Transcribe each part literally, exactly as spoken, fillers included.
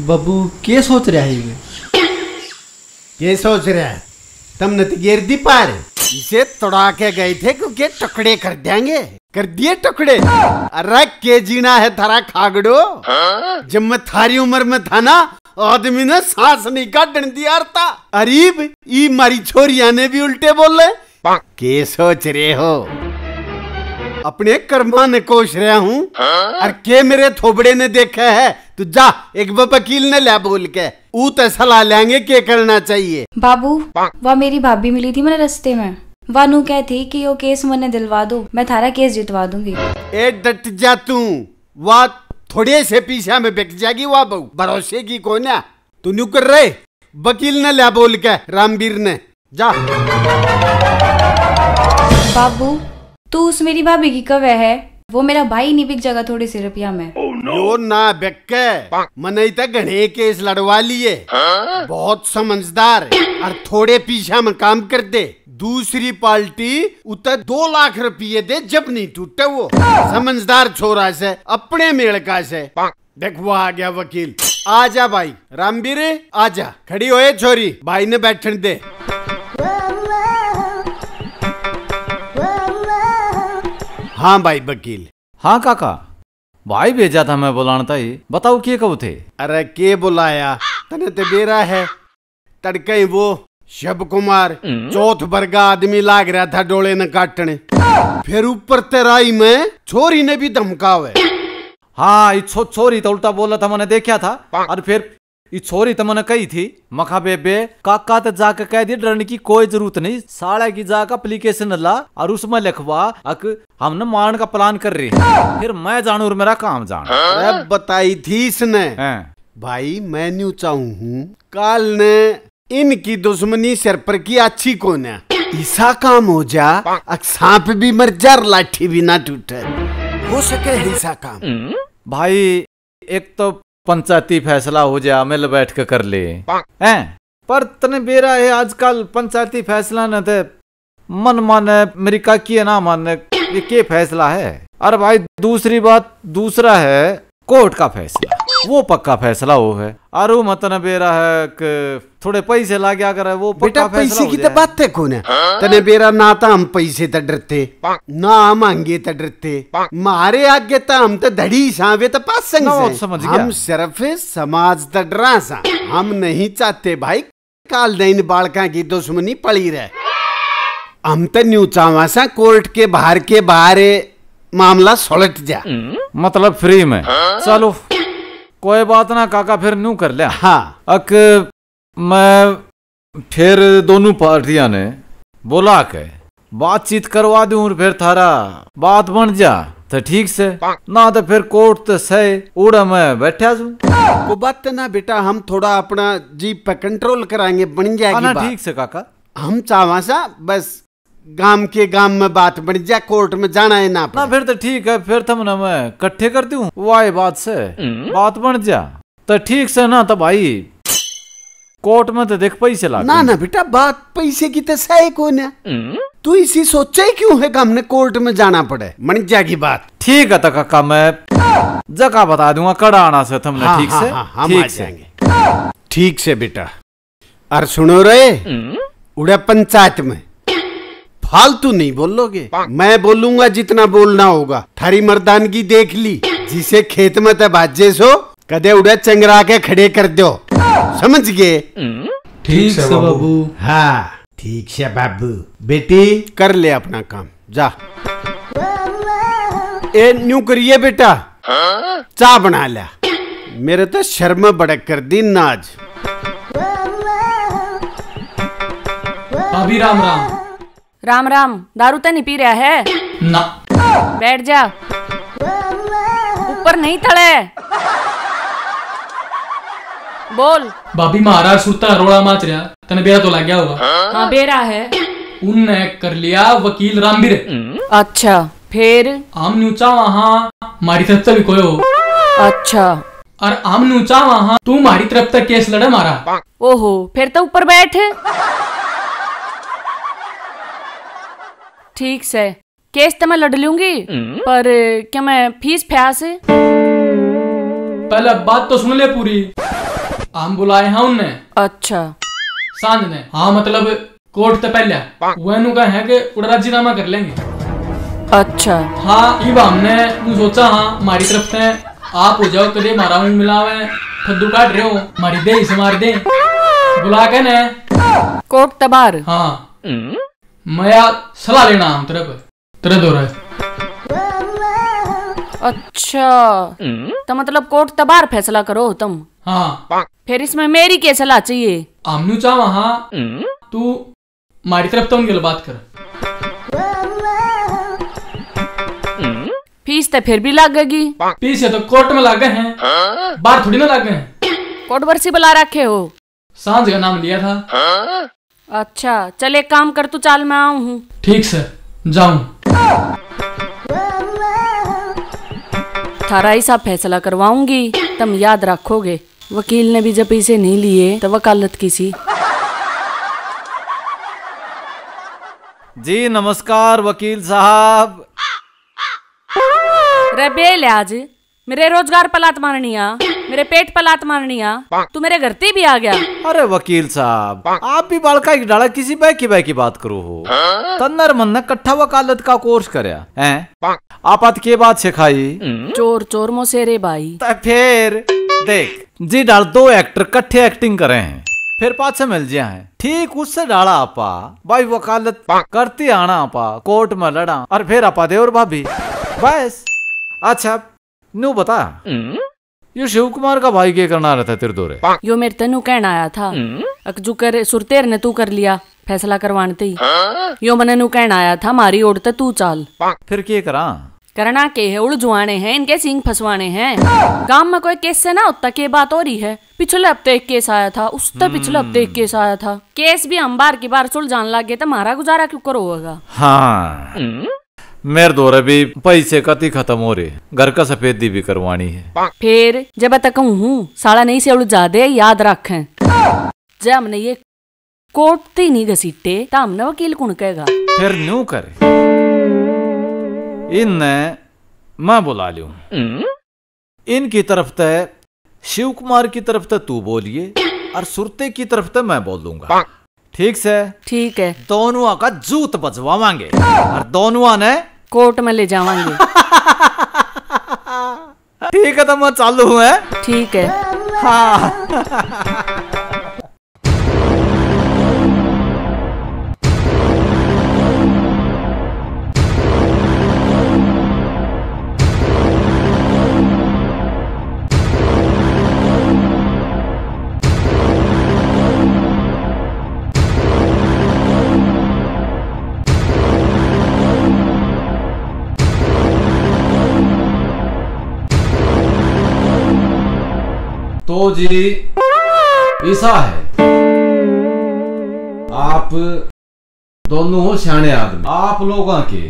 बाबू, के सोच रहा है ये? के सोच रहा है? तुमने तो गिर दी पार। इसे तोड़ा के गए थे क्योंकि टुकड़े कर देंगे। कर दिए टुकड़े। अरे के जीना है थारा खागड़ो? जब मैं थारी उम्र में था ना, आदमी ने सांस नहीं काटन दिया था। अरीब, ई मारी छोरिया ने भी उल्टे बोले। के सोच रहे हो? अपने कर्मा ने कोस रहा हूँ। और के मेरे थोबड़े ने देखा है? तू जा, एक ब-, वकील ने ल्या बोल के, ऊ तो सलाह लेंगे के करना चाहिए। बाबू, वह मेरी भाभी मिली थी मैंने रास्ते में। वह नू कह थी कि यो केस मन्ने दिलवा दो, मैं थारा केस जितवा दूंगी। ए डट जा तू, वह थोड़े से पीछा में बिक जाएगी वह बहू, भरोसे की कोन्या। तू न्यू कर रहे, वकील ने ल्या बोल के, रामवीर ने। जा। बाबू, तू उस मेरी भाभी की कवे है, वो मेरा भाई नहीं बिक जाएगा थोड़े से रुपया में। यो ना बिके, मने इतने घणे केस लड़वा लिए। बहुत समझदार और थोड़े पीछा में काम कर दे। दूसरी पार्टी उते दो लाख रुपये दे जब नहीं टूटे वो। समझदार छोरा से, अपने मेल का से। देख वो आ गया वकील। आ जा भाई रामवीर, आ जा। खड़ी होए छोरी, भाई ने बैठन दे। हाँ भाई वकील। हाँ काका, भाई भेजा था मैं बुलाण ताई, बताओ के कहू थे? अरे के बुलाया, तने ते बेरा है। तड़के ही वो शिव कुमार चौथ वर्गा आदमी लाग रहा था डोले न काटने। फिर ऊपर ते राई में छोरी ने भी धमकावे। हाँ, ये छो-, छोरी तो उल्टा बोला था, मैंने देखा था। और फिर ये छोरी तो मैंने कही थी, मखा बेबे, काका ते जाके कह दी, डरने की कोई जरूरत नहीं। साला की जाके एप्लीकेशन ला और उसमें लिखवा अक हमने मारण का प्लान कर रहे हैं। फिर मैं जानू और मेरा काम जान। अरे बताई थी इसने। हैं। भाई मैं न्यू चाहूँ हूँ, काल ने इनकी दुश्मनी सिर पर की अच्छी कौन है। ऐसा काम हो जा, अक सांप भी मर जा और लाठी भी ना टूटे। हो सके ऐसा काम। भाई, एक तो पंचायती फैसला हो जा, मिल बैठ के कर ले, हैं? पर तने बेरा है, आजकल पंचायती फैसला न ते मन माने, मेरी काकी है ना माने, ये के फैसला है? अरे भाई, दूसरी बात, दूसरा है कोर्ट का फैसला, वो पक्का फैसला हो है। और वो मत न बेरा है कि थोड़े पैसे ला गया करे, वो पक्का बेटा, फैसला पैसे हो की तो जाए। बात है कौन है? तने बेरा ना तो हम पैसे तो डरते, ना हम आंगे तो डरते, मारे आगे तो हम तो धड़ी सावे तो पासंग ना, वो से। समझ गया। हम सिर्फ समाज तो डरा सा, हम नहीं चाहते भाई काल दे इन बालकां की दुश्मनी पड़ी रहे। हम तो न्यू चाहवा सा कोर्ट के बाहर के बाहर मामला सुलट जा। मतलब फ्री में। चलो, कोई बात ना काका, फिर न्यू कर लिया। हाँ। अक मैं फिर दोनों पार्टियां ने बुला के बातचीत करवा दूं और फिर थारा बात बन जा तो ठीक से, ना तो फिर कोर्ट तो सही उड़ा मैं बैठा जू। को बात ना बेटा, हम थोड़ा अपना जीप पे कंट्रोल कराएंगे, बन जाएगी हाँ ना, बात। ठीक से काका। हम चाहवा सा बस गांव के गांव में बात बन जा, कोर्ट में जाना है ना ना पड़े। फिर तो ठीक है, फिर थमने मैं इकट्ठे कर दूं, वाह बात से बात बन जा। तो ठीक से ना, तो भाई कोर्ट में तो देख पैसे लाग ना गए। ना बेटा, बात पैसे की तो सही कोन्या। तू इसी सोचे क्यों है कि हमने कोर्ट में जाना पड़े? बन जाएगी बात। ठीक है तो काका, मैं जगह बता दूंगा, कड़ा आना से थमने। हाँ, ठीक हाँ, से? हाँ, हम ठीक आ से। जाएंगे। ठीक से बेटा। और सुनो रे, उड़े पंचायत में फालतू नहीं बोलोगे, मैं बोलूंगा जितना बोलना होगा। थारी मर्दानगी देख ली, जिसे खेत में ते बाजे सो कदे उड़े चंगरा के खड़े कर दो, समझ गए? ठीक से बाबू। हाँ, ठीक से बाबू। बेटी, कर ले अपना काम, जा। ए, न्यू करिए बेटा, चाय बना लिया। मेरे तो शर्म बड़क कर दी नाज। भाभी, राम राम। राम राम। दारू तो नहीं पी रहा है? ना। बैठ जा। ऊपर नहीं, तले। बोल। भाभी, महाराज सुरता रोला माच रहा, तने बेरा तो लग गया होगा। हाँ, बेरा है। उनने कर लिया वकील रामबीर। अच्छा, फिर? हम न्यू चाहवा हाँ, मारी तरफ से भी कोई हो। अच्छा। और हम न्यू चाहवा हाँ, तू मारी तरफ तक केस लड़े मारा। ओहो, फिर तो ऊपर बैठ। ठीक से, केस तो मैं लड़ लूंगी, पर क्या मैं फीस फ्यास? पहले बात तो सुन ले पूरी। हम बुलाए हैं उनने। अच्छा। सांझ ने। हाँ, मतलब कोर्ट तै पहले। वह नु कहे हैं कि उड़ा राजीनामा कर लेंगे। अच्छा। हाँ, इब हमने नु सोचा, हाँ, हमारी तरफ से आप हो जाओ, कदे हमारा मुंह मिलावे, फद्दू काट रहे हो, हमारी देही से मार दे। बुला के ने। कोर्ट तै बाहर। हाँ। मैं या सलाह लेना हम तेरे पे, तेरे दो राय। अच्छा, तो मतलब कोर्ट तै बाहर फैसला करो हो तुम? हाँ। फिर इसमें मेरी के सलाह चाहिए? हम नु चाहवा हाँ, तू हमारी तरफ तो उनके बात कर। फीस तो फिर भी लागेगी। फीस ये तो कोर्ट में लागे हैं, बाहर थोड़ी ना लागे हैं। कोर्ट वर्सी बुला रखे हो? सांझ का नाम लिया था। अच्छा, चल एक काम कर, तू चाल, मैं आऊँ हूँ। ठीक से, जाऊँ। थारा ऐसा फैसला करवाऊंगी, तुम याद रखोगे। वकील ने भी जब पैसे नहीं लिए, तो वकालत किसी। जी नमस्कार वकील साहब। रे बेलियाज, मेरे रोजगार पे लात मारनी आ, मेरे पेट पे लात मारनी आ, तू मेरे घर ते भी आ गया। अरे वकील साहब, आप भी बालका की डाला किसी बह की बह की बात करो हो। तन्नर मन ने कट्ठा वकालत का कोर्स करया है। आप बात के बात सिखाई? चोर चोर मोसेरे भाई। तो फिर देख, जी डाल दो एक्टर कट्ठे एक्टिंग करे हैं, फिर पाछे मिल जाए हैं। ठीक उससे डाला आपा भाई वकालत करते आना, आपा कोर्ट में लड़ा और फिर आपा देवर भाभी। बस। अच्छा, न्यू बता, यो शिव कुमार का भाई के करना रहता तेरे दो रे? यो मेरे तै न्यू कहना आया था, अकजू कर सुरतेर ने तू कर लिया फैसला करवाने ते ही। यो मने न्यू कहना आया था, मारी ओड़ तै तू चाल। फिर के करा? करना के है, उलझवाने हैं, इनके सींग फंसवाने हैं। गांव में कोई केस से ना होता, के बात हो रही है? पिछले हफ्ते एक केस आया था, उस तै पिछले हफ्ते एक केस आया था। केस भी हम बार की बार सुलझान लाग गए, तो हमारा गुजारा क्यों करो होगा? हाँ, मेरे दो रे भी पैसे कती खत्म हो रहे, घर का सफेदी भी करवानी है। फिर जब तक कहूँ हूँ, साला नहीं से उलझा दे, याद रखें। जब हमने ये कोर्ट ते नहीं घसीटे, तो हमने वकील कौन कहेगा? फिर न्यू कर, इनने मैं बुला लूं। इनकी तरफ तै शिव कुमार की तरफ तै तू बोलिए और सुरते की तरफ तै मैं बोलूंगा। ठीक से? ठीक है। दोनों का जूत बजवावांगे और दोनों ने कोर्ट में ले जावांगे। ठीक है, तो मैं चालू हूँ, हैं? ठीक है। हाँ। तो जी, ऐसा है, आप दोनों हो सियाणे आदमी, आप लोगां के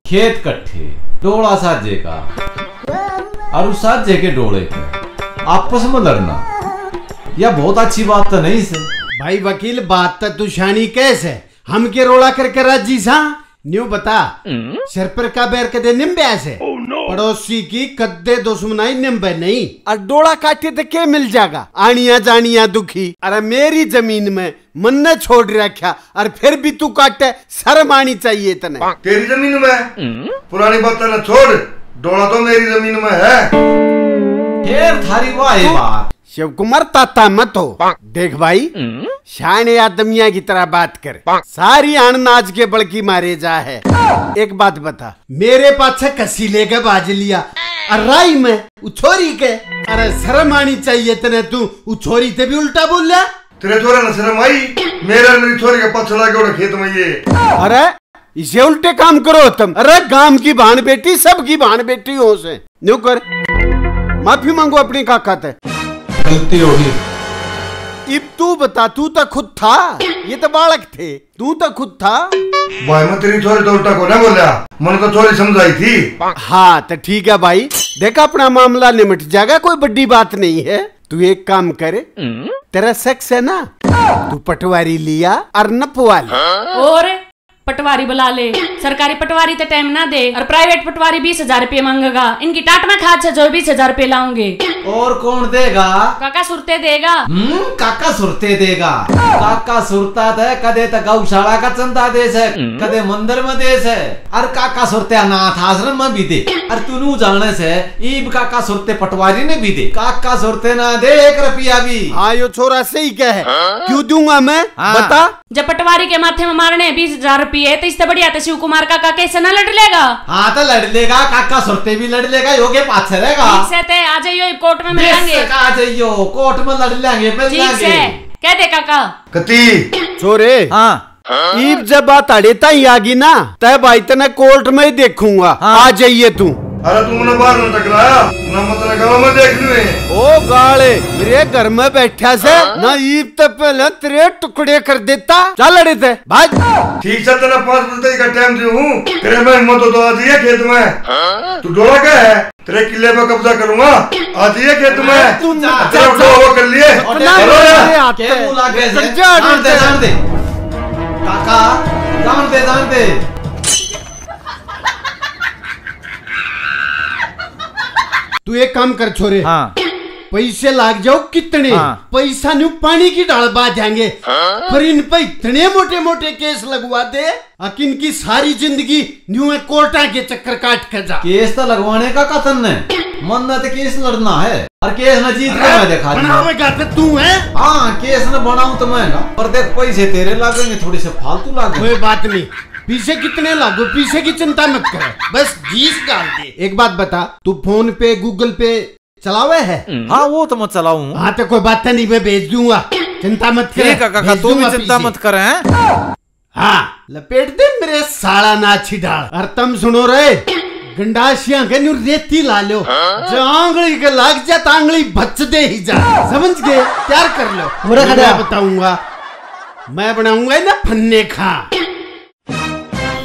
खेत कट्ठे, डोला साझे का, और उस साझे के डोले पे आपस में लड़ना, या बहुत अच्छी बात तो नहीं से। भाई वकील, बात तो तू सियाणी कह से, हम के रोला करके राजी सा? न्यू बता, सिर पर का बैर कदे निम्बे से? पड़ोसी की कदे दुश्मनाई निम्बे नहीं। और डोला काटे ते के मिल जागा? आनिया जानिया दुखी। अरे मेरी जमीन में मन्ने छोड़ रखा, और फिर भी तू काटे, शर्म आनी चाहिए तने। तेरी जमीन में? पुरानी बातें ना छोड़, डोला तो मेरी जमीन में है। फिर थारी वाह है बात। शिव कुमार, ताता मत हो। देख भाई, शाने आदमिया की तरह बात कर। सारी अनाज के बल की मारे जा है। एक बात बता, मेरे पाछे कसी लेके बाज लिया, और राई में उ छोरी के, अरे शर्म आनी चाहिए तने, तू उ छोरी ते भी उल्टा बोल लिया। तेरे छोरे ने शर्म आई? मेरे और मेरी छोरी के पाछे लागे उड़े खेत में ये। अरे इसे उल्टे काम करो तुम। अरे गांव की भाण बेटी, सबकी भाण बेटी हो से। न्यू कर, माफी मांगो अपने काका ते। गलती होगी। इब तू बता, तू तो खुद था, ये तो बालक थे, तू तो खुद था। भाई मैं तेरी छोरी तो उल्टा को ना बोला, मैंने तो छोरी समझाई थी। हाँ तो ठीक है भाई, देख अपना मामला निमट जाएगा, कोई बड़ी बात नहीं है। तू एक काम कर, तेरा सेक्स है ना, तू पटवारी लिया और नपवा ले। और पटवारी बुला ले। सरकारी पटवारी तो टाइम ना दे, और प्राइवेट पटवारी बीस हजार रुपये मांगेगा। इनकी टाट में खाद से जो बीस हजार रुपये लाऊंगे। और कौन देगा? काका सुरते देगा। हम्म, काका सुरते देगा। काका सुरता तो कदे तो गौशाला का चंदा दे से, कदे मंदिर में दे से, और काका सुरते अनाथ आश्रम में भी दे। और तू जाने से ईब काका सुरते पटवारी ने भी दे। काका सुरते ना दे एक रुपया भी। हाँ, यो छोरा सही कहे। क्यों दूंगा मैं? हाँ। बता। जब पटवारी के माथे में मारने हैं बीस हजार रुपये, तो इससे बढ़िया तो शिव कुमार काका केस ना लड़ लेगा। हाँ, तो लड़ लेगा, काका सुरते भी लड़ लेगा, यो के पाछे रहेगा। ठीक से ते आ जाइयो, कोर्ट में मिल लेंगे। बेशक आ जाइयो, कोर्ट में लड़ लेंगे, मिल ठीक लेंगे। से कह दे काका। कती। छोरे। हाँ। ईब जब बात अड़े ताई आ गई ना, तब भाई तने कोर्ट में ही देखूंगा। हाँ। आ जाइए तू। अरे तू ना बाहर ना टकराया, ना मतलब गाँव में देख लूए। ओ गाले, मेरे घर में बैठा से, ना ईब तक पहले तेरे टुकड़े कर देता। चल अड़े ते, भाग। ठीक से तेरा पाँच बजे तक का टाइम दे हूँ, तेरे में हिम्मत हो तो आ जाइए खेत में। तू डोला क्या है? तेरे किले पे कब्जा करूंगा, आ जाइए खेत में। तुम तेरा चाचा, वो कर लिए। इतना चलो ना। मारे आते हैं। क्या मुँह लागे से? जान दे, जान दे। काका, जान दे, जान दे। तू एक काम कर छोरे। हाँ। पैसे लाग जाओ कितने, हाँ। पैसा न्यू पानी की ढाल बहा जाएंगे, हाँ? पर इन पे इतने मोटे मोटे केस लगवा दे, अक इनकी सारी जिंदगी न्यू है कोर्टा के चक्कर काट के जा। केस तो लगवाने का कतन ने, मन ना तो केस लड़ना है, और केस ना जीत के मैं दिखा दूंगा। बनावेगा तो तू है। हाँ, केस ना बनाऊं तो मैं ना, पर देख पैसे तेरे लागेंगे, थोड़े से फालतू लागेंगे। कोई बात नहीं, पीछे कितने लागो, पीछे की चिंता मत कर, बस घीस डाल दे। एक बात बता, तू फोन पे, गूगल पे चलावे है? हाँ, वो तो मैं चलाऊं। हाँ, तो कोई बात नहीं, मैं भेज दूंगा, चिंता मत कर। ठीक है काका, भेज तू भी दूंगा चिंता पीछे। मत कर, हैं? हाँ, लपेट दे मेरे साला नाछी डाल। और तम सुनो रे, गंडासियां के न्यू रेती ला लो, जो आंगली के लाग जा, तो आंगली बच दे ही जा, समझ गए? तैयार कर लो, पूरा मैं खड़ा। बताऊंगा, मैं बनाऊंगा ना फन्ने खा।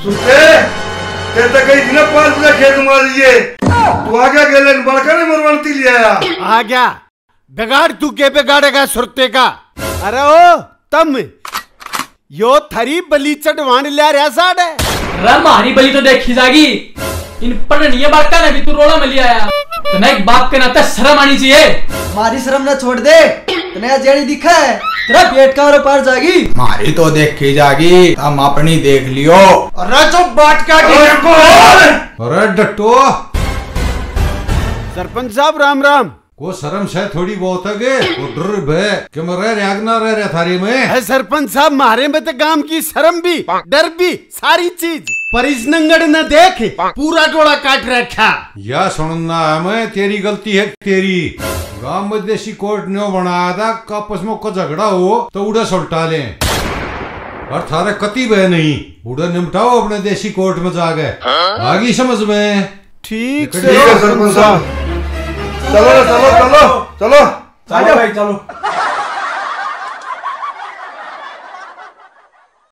सुनते, तेरे तक कहीं ना पाल पूरा खेत मार लिए। तू आ गया गेले बालका ने मरवानती ले आया। आ गया। बिगाड़ तू के बिगाड़ेगा सुरते का? अरे ओ तम, यो थारी बलि चढ़वान ल्या रहा साड़े। अरे म्हारी बलि तो देखी जागी। इन पढ़निया बालका ने भी तू रोला में ले आया। तने एक बाप के नाते शर्म आनी चाहिए। म्हारी शर्म ना छोड़ दे, तने आज जेड़ी दिखा है, तेरा पेट का और पार जागी। म्हारी तो देखी जागी, तम अपनी देख लियो। अरे चुप, बाटका की अरे डट्टो। सरपंच साहब राम राम। को शर्म से थोड़ी बहुत है के? को डर भय के मैं रह रहा कि ना रह रहा थारे में? है सरपंच साहब, म्हारे में तो गांव की शर्म भी, डर भी, सारी चीज। पर इस नंगड़ ने देख, पूरा टोला काट रखा। या सुनना है मैं, तेरी गलती है तेरी। गांव में देसी कोर्ट न्यो बनाया था, आपस में को झगड़ा हो तो उड़े सुलटा लें। और थारे कती भय नहीं, उड़े निपटाओ अपने देसी कोर्ट में जाके। आगी समझ में? ठीक ठीक है सरपंच साहब। चलो ना, चलो, चलो, चलो। चलो भाई, चलो।